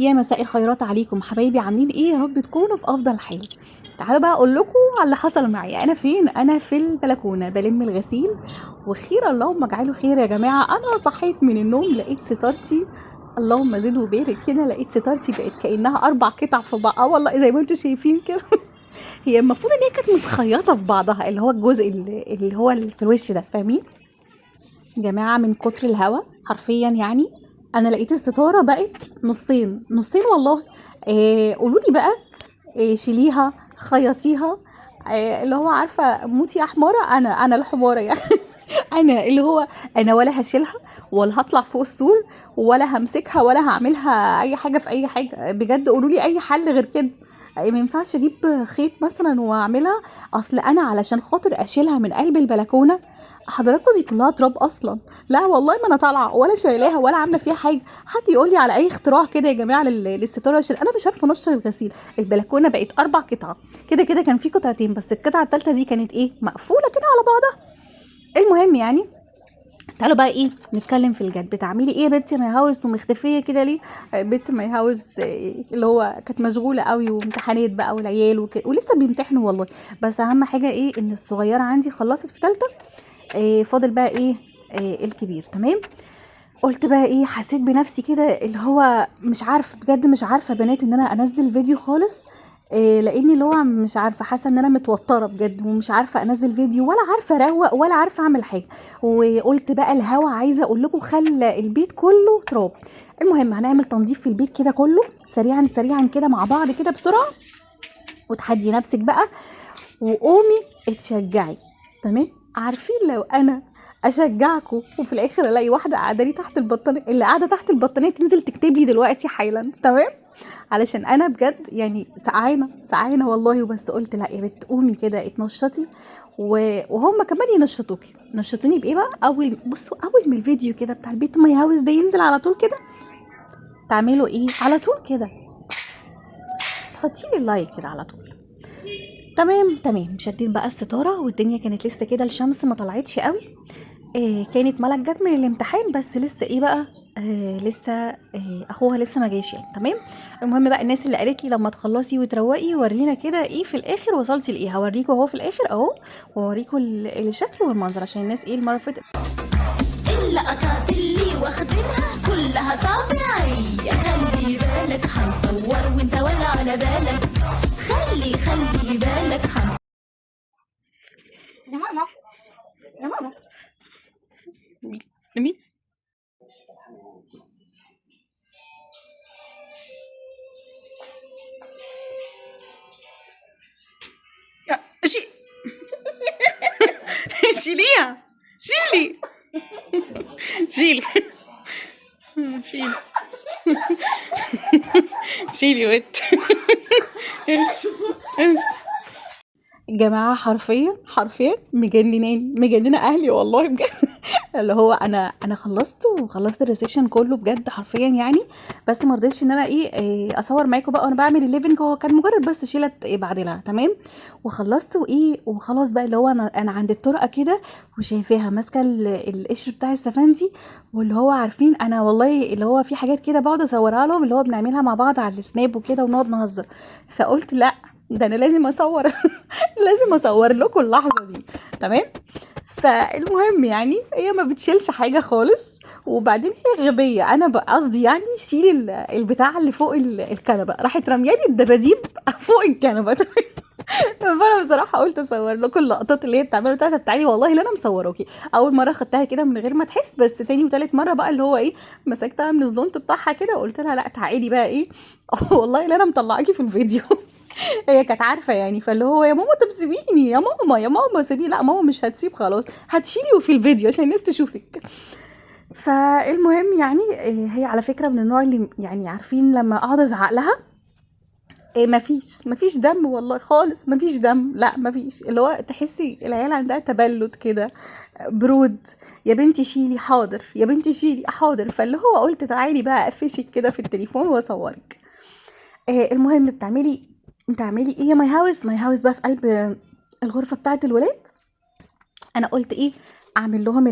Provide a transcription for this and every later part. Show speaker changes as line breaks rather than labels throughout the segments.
يا مساء الخيرات عليكم حبايبي، عاملين ايه؟ يا رب تكونوا في افضل حال. تعالوا بقى اقول لكم على اللي حصل معايا. انا فين؟ انا في البلكونه بلم الغسيل، وخير اللهم اجعله خير يا جماعة. انا صحيت من النوم لقيت ستارتي، اللهم زد وبارك كده، لقيت ستارتي بقت كانها 4 قطع في بعض. والله زي ما انتم شايفين كده. هي المفروض ان هي كانت متخيطه في بعضها، اللي هو الجزء اللي هو في الوش ده، فاهمين يا جماعة؟ من كتر الهوا حرفيا انا لقيت الستارة بقت نصين نصين والله. قولوا لي بقى، شيليها خيطيها، اللي هو عارفه موتي يا حماره. انا الحماره يعني. انا اللي هو انا ولا هشيلها ولا هطلع فوق السور ولا همسكها ولا هعملها اي حاجة في اي حاجة. بجد قولوا لي اي حل غير كده. ما ينفعش اجيب خيط مثلا واعملها، اصل انا علشان خاطر اشيلها من قلب البلكونه حضراتكم دي كلها تراب اصلا. لا والله ما انا طالعه ولا شايلاها ولا عامله فيها حاجة. حد يقول لي على اي اختراع كده يا جماعة للستاره، عشان انا مش عارفه انشر الغسيل. البلكونه بقت 4 قطع كده كده، كان في قطعتين بس القطعة الثالثة دي كانت ايه، مقفولة كده على بعضها. المهم تعالوا بقى ايه نتكلم في الجد. بتعملي ايه يا بنتي my house ومختفيه كده ليه؟ بنت my house، اللي هو كانت مشغولة قوي وامتحانات بقى والعيال وكده، ولسه بيمتحنوا والله. بس اهم حاجة ايه، ان الصغيرة عندي خلصت في ثالثة، فاضل بقى ايه، الكبير. تمام. قلت بقى ايه، حسيت بنفسي كده اللي هو مش عارفه بجد، مش عارفه بنات ان انا انزل فيديو خالص، لاني اللي هو مش عارفه، حاسه ان انا متوترة بجد ومش عارفه انزل فيديو ولا عارفه اروق ولا عارفه اعمل حاجة. وقلت بقى الهوا، عايزه اقول لكم خلى البيت كله تراب. المهم هنعمل تنظيف في البيت كده كله سريعا سريعا كده مع بعض كده بسرعة، وتحدي نفسك بقى وقومي اتشجعي. تمام. عارفين لو انا اشجعكم وفي الاخر الاقي واحدة قاعدة لي تحت البطانيه، اللي قاعدة تحت البطانيه تنزل تكتب لي دلوقتي حالا. تمام. علشان انا بجد سقعانه سقعانه والله. وبس قلت لا يا بت قومي كده اتنشطي، وهم كمان ينشطوكي. نشطوني بايه بقى؟ اول ما الفيديو كده بتاع البيت my house ده ينزل على طول كده تعملوا ايه؟ على طول كده تحطي لي ال like كده على طول. تمام تمام. شديت بقى الستارة والدنيا كانت لسه كده الشمس ما طلعتش قوي. كانت ملك جت من الامتحان بس لسه ايه بقى، لسه، اخوها لسه ما جاش يعني. تمام. المهم بقى الناس اللي قالت لي لما تخلصي وتروقي ورينا كده ايه في الاخر وصلتي لايه، هوريكم اهو في الاخر اهو، وهوريكم الشكل والمنظر عشان الناس ايه المرة اللي فاتت.
اللقطات اللي واخدينها كلها طبيعية، خلي بالك هنصور وانت ولا على بالك، خلي بالك هنصور.
يا ماما يا ماما.
مين؟ شيليها، شيلي، شيلي، شيلي، شيلي وات. امشي، امشي. جماعة حرفيا حرفيا مجنناني، مجننة أهلي والله بجد. اللي هو أنا خلصت وخلصت ال reception كله بجد حرفيا بس ما رضيتش إن أنا أصور معاكم بقى وأنا بعمل ال living، هو كان مجرد بس شيلة بعدلها. تمام. وخلصت وإيه وخلاص بقى اللي هو أنا عند الطرقة كده وشايفاها ماسكة القشر بتاع السفندي، واللي هو عارفين أنا والله اللي هو في حاجات كده بقعد أصورها لهم اللي هو بنعملها مع بعض على السناب وكده ونقعد نهزر. فقلت لا ده أنا لازم أصور، لازم أصور لكم اللحظة دي. تمام. فالمهم هي ما بتشيلش حاجة خالص، وبعدين هي غبية، أنا قصدي شيل البتاع اللي فوق الكنبة، راحت رميالي الدباديب فوق الكنبة. فأنا بصراحة قلت أصور لكم اللقطات اللي هي بتعملها بتاعتها، بتاعي والله اللي أنا مصوراكي. أول مرة خدتها كده من غير ما تحس، بس تاني وتالت مرة بقى اللي هو إيه مسكتها من الزونت بتاعها كده وقلت لها لا تعالي بقى إيه، والله اللي أنا مطلعاكي في الفيديو. هي كانت عارفة فاللي هو يا ماما طب سيبيني يا ماما، يا ماما سيبيني، لا ماما مش هتسيب خلاص، هتشيلي وفي الفيديو عشان الناس تشوفك. فالمهم هي على فكرة من النوع اللي عارفين لما اقعد ازعق لها، مفيش دم والله خالص، مفيش دم، لا مفيش، اللي هو تحسي العيال عندها تبلد كده، برود، يا بنتي شيلي حاضر، يا بنتي شيلي حاضر. فاللي هو قلت تعالي بقى اقفشك كده في التليفون واصورك. المهم بتعملي ايه يا my house؟ my house بقى في قلب الغرفة بتاعة الولاد، انا قلت ايه اعمل لهم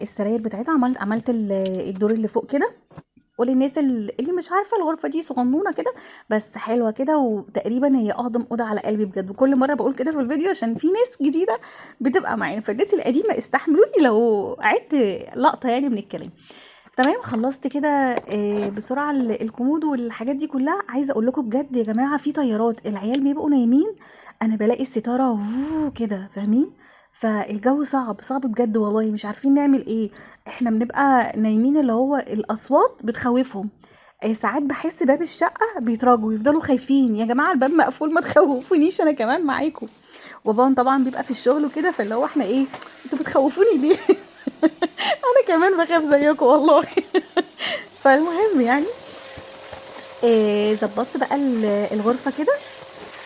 السراير بتاعتها، عملت الدور اللي فوق كده، وللناس اللي مش عارفه، الغرفة دي صغنونه كده بس حلوة كده، وتقريبا هي اهضم اوضة على قلبي بجد. وكل مرة بقول كده في الفيديو عشان في ناس جديدة بتبقى معانا، فالناس القديمة استحملوني لو عدت لقطة يعني من الكلام. تمام، خلصت كده بسرعة الكومود والحاجات دي كلها. عايزه اقول لكم بجد يا جماعة، في طيارات العيال بيبقوا نايمين، انا بلاقي الستارة كده، فاهمين؟ فالجو صعب صعب بجد والله، مش عارفين نعمل ايه. احنا بنبقى نايمين اللي هو الاصوات بتخوفهم. ساعات بحس باب الشقة بيتراجوا، يفضلوا خايفين، يا جماعة الباب مقفول ما تخوفونيش انا كمان معاكم. وبابا طبعا بيبقى في الشغل وكده، فاللي هو احنا ايه، انتوا بتخوفوني ليه؟ انا كمان بخاف زيكم والله. فالمهم يعني ظبطت بقى الغرفة كده،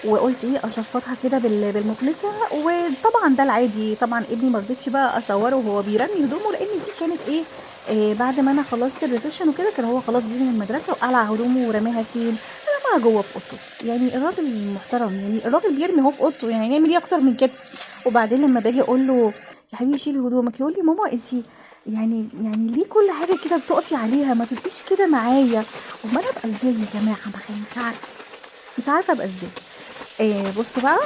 وقلت ايه اشفطها كده بالمكنسه. وطبعا ده العادي، طبعا ابني ما رضيتش بقى اصوره وهو بيرمي هدومه، لان دي كانت ايه، بعد ما انا خلصت ال reception وكده، كان هو خلاص جه من المدرسة وقلع هدومه ورماها فين؟ رماها جوه في اوضته. يعني الراجل محترم، يعني الراجل بيرمي هو في اوضته، يعني نعمل ايه اكتر من كده؟ وبعدين لما باجي اقول له يا حبيبي شيل هدومك، يقول لي ماما انت يعني ليه كل حاجة كده بتقفي عليها، ما تبقيش كده معايا. امال ابقى ازاي يا جماعة معايا؟ مش عارفه ابقى ازاي. بصوا بقى،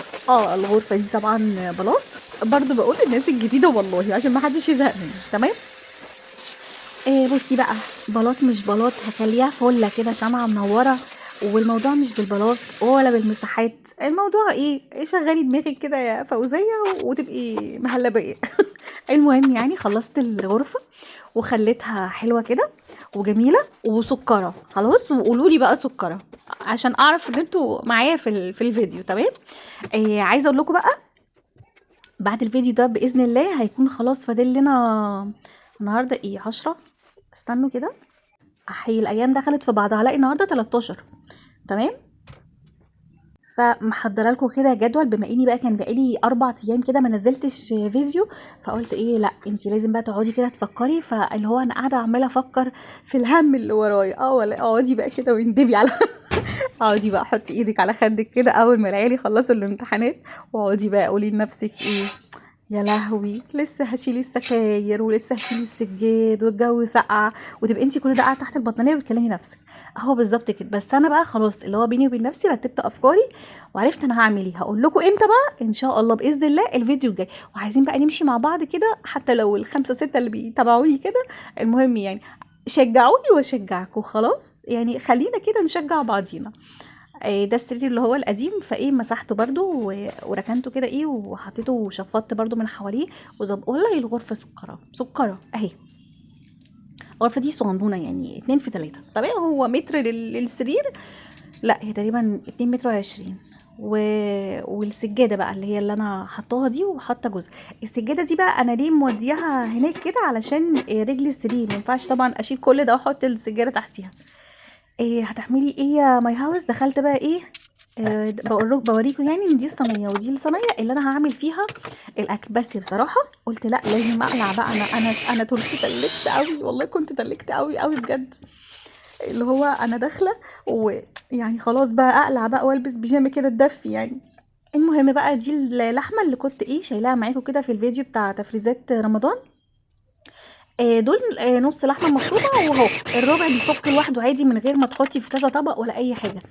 الغرفة دي طبعا بلاط، برضو بقول للناس الجديدة والله عشان ما حدش يزهق مني. تمام، بصي بقى، بلاط مش بلاط، هخليها فله كده، شمعة منورة. والموضوع مش بالبلاط ولا بالمساحات، الموضوع ايه، شغلي دماغك كده يا فوزيه وتبقي مهلبية. المهم يعني خلصت الغرفة وخليتها حلوة كده وجميلة وسكره خلاص. وقولوا لي بقى سكره عشان اعرف ان انتوا معايا في الفيديو. تمام، عايزه اقول لكم بقى بعد الفيديو ده باذن الله هيكون خلاص فاضل لنا النهارده ايه، 10، استنوا كده، احي الايام دخلت في بعضها، هلاقي النهارده 13. تمام، فمحضره لكم كده جدول، بما اني بقى كان بقالي 4 ايام كده ما نزلتش فيديو، فقلت ايه، لا انت لازم بقى تقعدي كده تفكري. فاللي هو انا قاعدة عماله افكر في الهم اللي ورايا، ولا اقعدي بقى كده واندبي على اقعدي بقى حطي ايدك على خدك كده اول ما العيال يخلصوا الامتحانات، واقعدي بقى قولي لنفسك ايه، يا لهوي لسه هشيل الستاير ولسه هشيل السجاد والجو سقع، وتبقي انت كل ده قاعدة تحت البطانيه وبتكلمي نفسك اهو بالظبط كده. بس انا بقى خلاص اللي هو بيني وبين نفسي رتبت افكاري وعرفت انا هعمل ايه. هقول لكم امتى بقى ان شاء الله باذن الله الفيديو الجاي. وعايزين بقى نمشي مع بعض كده، حتى لو ال5 6 اللي بيتابعوني كده، المهم يعني شجعوني واشجعكم خلاص، يعني خلينا كده نشجع بعضينا. ده السرير اللي هو القديم، فايه مسحته برضو وركنته كده ايه، وحطيته وشفطت برضو من حواليه والله الغرفة سكره سكره اهي. الغرفة دي صغنونه يعني 2 في 3، طبعا هو متر للسرير، لا هي تقريبا 2 متر وعشرين. والسجاده بقى اللي هي اللي انا حطاها دي، وحاطه جزء السجادة دي بقى انا ليه مودياها هناك كده، علشان رجل السرير ما ينفعش طبعا اشيل كل ده واحط السجادة تحتيها. إيه هتعملي ايه يا my house؟ دخلت بقى ايه، بوريكم يعني ان دي الصينية، ودي الصينية اللي انا هعمل فيها الاكل. بس بصراحة قلت لا لازم اقلع بقى، انا كنت تلكت قوي والله، كنت تلكت قوي قوي بجد، اللي هو انا داخله ويعني خلاص بقى اقلع بقى والبس بيجامه كده تدفي يعني. المهم بقى دي اللحمة اللي كنت ايه شايلاها معاكم كده في الفيديو بتاع تفريزات رمضان. دول نص لحمه مفرومه، وهو الربع بيفك لوحده عادي من غير ما تحطي في كذا طبق ولا اي حاجة.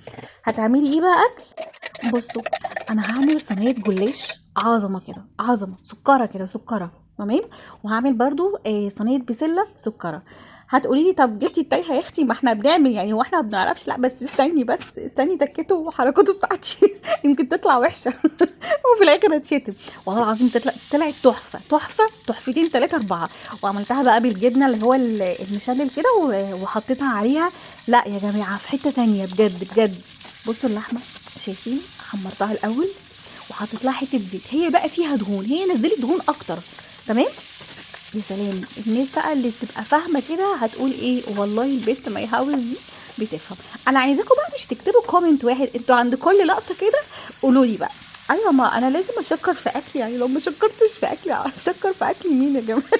هتعملي ايه بقى اكل؟ بصوا انا هعمل صينية جلاش عظمه كده، عظمه سكره كده سكره، تمام. وهعمل برضو صينية بسلة سكره. هتقولي لي طب جبتي التايهه يا اختي، ما احنا بنعمل يعني، هو احنا ما بنعرفش؟ لا بس استني، بس استني تكته وحركاته بتاعتي يمكن تطلع وحشة وفي الاخر هتشتم والله العظيم. طلعت تحفة تحفة، تحفتين 3 4. وعملتها بقى بالجبنه اللي هو المشلل كده وحطيتها عليها. لا يا جماعة في حتة تانية بجد بجد. بصوا اللحمة شايفين، حمرتها الاول وحطيت لها حتة زيت، هي بقى فيها دهون، هي نزلت دهون اكتر، تمام. يا سلام الناس بقى اللي بتبقى فاهمه كده هتقول ايه، والله البت my house دي بتفهم. انا عايزاكم بقى مش تكتبوا comment واحد، انتوا عند كل لقطة كده قولوا لي بقى ايوه ما انا لازم اشكر في اكلي، يعني لو ما شكرتش في اكلي اشكر في اكل مين يا جماعة؟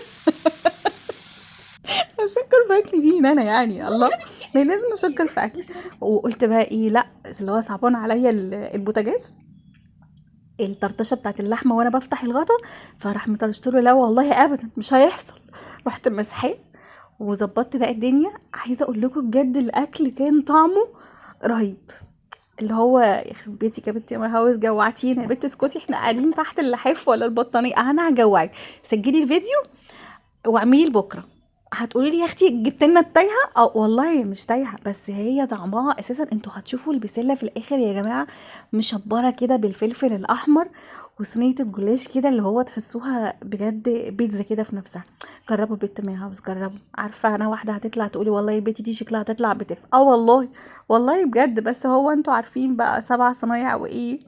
اشكر في اكل مين انا يعني؟ الله، ما لازم اشكر في اكلي. وقلت بقى ايه، لا اللي هو صعبان عليا البوتاجاز، الطرطشه بتاعت اللحمة وانا بفتح الغطا، فراح مطرشت له لا والله ابدا مش هيحصل. رحت مسحاه وظبطت بقى الدنيا. عايزه اقول لكم بجد الاكل كان طعمه رهيب، اللي هو يخرب بيتك يا بنتي يا ماي هاوس، جوعتينا يا بنت، اسكتي احنا قاعدين تحت اللحاف ولا البطانيه، انا هجوعك. سجلي الفيديو واعمليه لبكرة. هتقولي لي يا اختي جبت لنا التايهه، اه والله مش تايهه، بس هي طعمها اساسا انتوا هتشوفوا البسله في الاخر يا جماعة مشبره كده بالفلفل الاحمر، وصينيه الجلاش كده اللي هو تحسوها بجد بيتزا كده في نفسها. جربوا البيت ماي هاوس، جربوا. عارفه انا واحدة هتطلع تقولي والله البيت دي شكلها هتطلع بتف، اه والله والله بجد، بس هو انتوا عارفين بقى 7 صنايع وايه،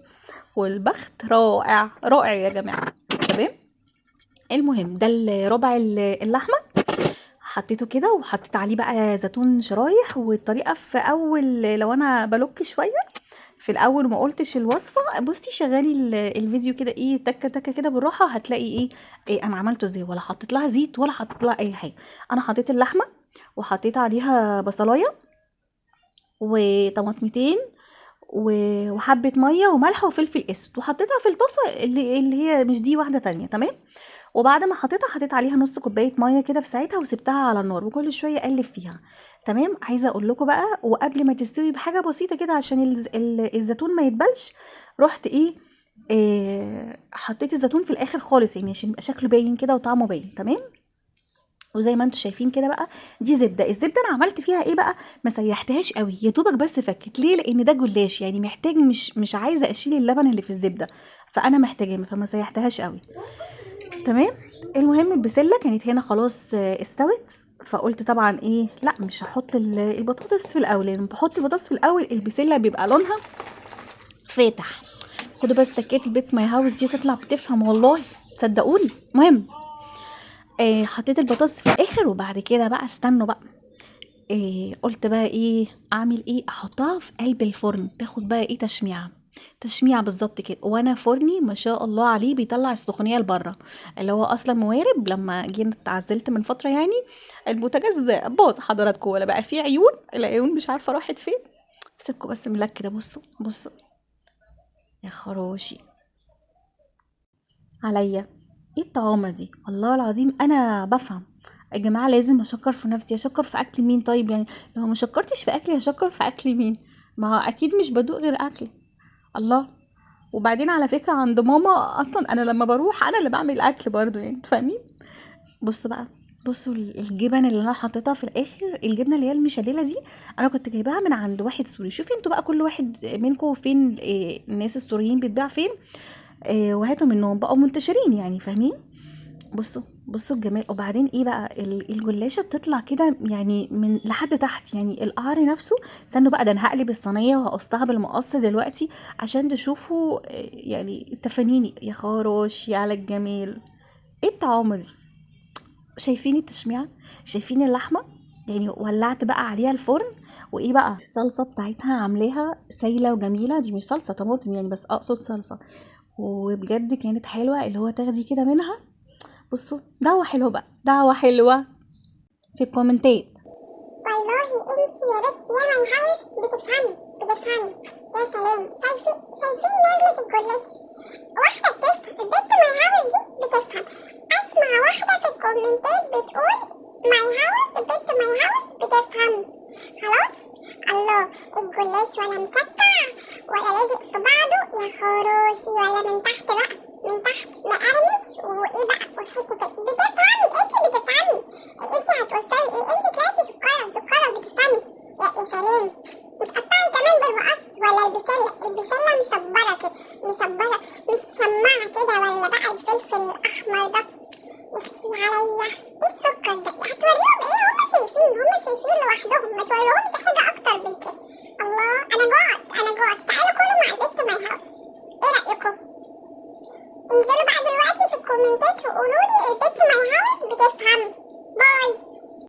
والبخت رائع رائع يا جماعة. تمام. المهم ده الربع اللحمة حطيته كده، وحطيت عليه بقى زيتون شرايح. والطريقة في اول لو انا بلوك شوية في الاول ما قلتش الوصفة، بصي شغالي الفيديو كده ايه تكه تكه كده بالراحة، هتلاقي ايه انا عملته ازاي، ولا حطيت لها زيت ولا حطيت لها اي حاجة. انا حطيت اللحمة وحطيت عليها بصلايه وطماطمتين وحبه مية وملح وفلفل اسود، وحطيتها في الطاسه اللي هي مش دي، واحدة تانية. تمام. وبعد ما حطيتها حطيت عليها نص كوباية مية كده في ساعتها، وسبتها على النار وكل شوية اقلب فيها. تمام. عايزه اقول لكم بقى، وقبل ما تستوي بحاجة بسيطة كده عشان الزيتون ما يتبلش، رحت ايه حطيت الزيتون في الاخر خالص، يعني عشان يبقى شكله باين كده وطعمه باين. تمام. وزي ما انتم شايفين كده بقى دي زبدة. الزبدة انا عملت فيها ايه بقى، ما سيحتهاش قوي، يا دوبك بس فكت. ليه؟ لان ده جلاش يعني محتاج، مش عايزه اشيل اللبن اللي في الزبدة، فانا محتاجاه، فما سيحتهاش قوي. تمام. المهم البسله كانت هنا خلاص استوت، فقلت طبعا ايه، لا مش هحط البطاطس في الاول، لان بحط البطاطس في الاول البسله بيبقى لونها فاتح. خدوا بس تكات البيت ماي هاوس دي تطلع بتفهم والله، صدقوني. المهم حطيت البطاطس في الاخر، وبعد كده بقى استنوا بقى قلت بقى ايه اعمل ايه، احطها في قلب الفرن تاخد بقى ايه تشميعه تشميعه بالظبط كده. وانا فرني ما شاء الله عليه بيطلع السخونيه لبره، اللي هو اصلا موارب. لما جينا اتعزلت من فترة يعني البوتاجاز باظ حضراتكم، ولا بقى فيه عيون، العيون مش عارفه راحت فين. سيبكم بس من لك كده، بصوا بصوا يا خراشي عليا ايه الطعامه دي، والله العظيم انا بفهم يا جماعة. لازم اشكر في نفسي، اشكر في اكل مين طيب؟ يعني لو ما شكرتش في اكلي هشكر في اكل مين؟ ما هو اكيد مش بدوق غير اكلي. الله. وبعدين على فكرة عند ماما اصلا انا لما بروح انا اللي بعمل اكل برضو، يعني فاهمين. بصوا بقى، بصوا الجبن اللي انا حطيتها في الاخر، الجبنة اللي هي المشلله دي انا كنت جايباها من عند واحد سوري. شوفي انتوا بقى كل واحد منكم فين، الناس السوريين بيتباع فين، وهاتوا منهم، بقوا منتشرين يعني فاهمين. بصوا بصوا الجمال. وبعدين ايه بقى الجلاشه بتطلع كده يعني من لحد تحت، يعني القعر نفسه. استنوا بقى، ده انا هقلب الصينية وهقصها بالمقص دلوقتي عشان تشوفوا يعني تفانيني. يا خروش على الجمال، ايه الطعامه دي؟ شايفين التشميعه؟ شايفين اللحمة؟ يعني ولعت بقى عليها الفرن. وايه بقى الصلصه بتاعتها عاملاها سايله وجميلة، دي مش صلصه طماطم يعني، بس اقصد صلصه، وبجد كانت حلوة اللي هو تاخدي كده منها. بصوا دعوه حلوة بقى، دعوه حلوة في الكومنتات.
والله انت يا بنت يا ماي هاوس بتفهمي بتفهمي، يا سلام. شايفين نزله الجلاش، واحدة بتفهم، البنت ماي هاوس دي بتفهم. اسمع واحدة في الكومنتات بتقول ماي هاوس، البنت ماي هاوس بتفهم. خلاص الله، الجلاش ولا مسكع ولا لازق في بعضه يا خروشي، ولا من تحت بقى، من تحت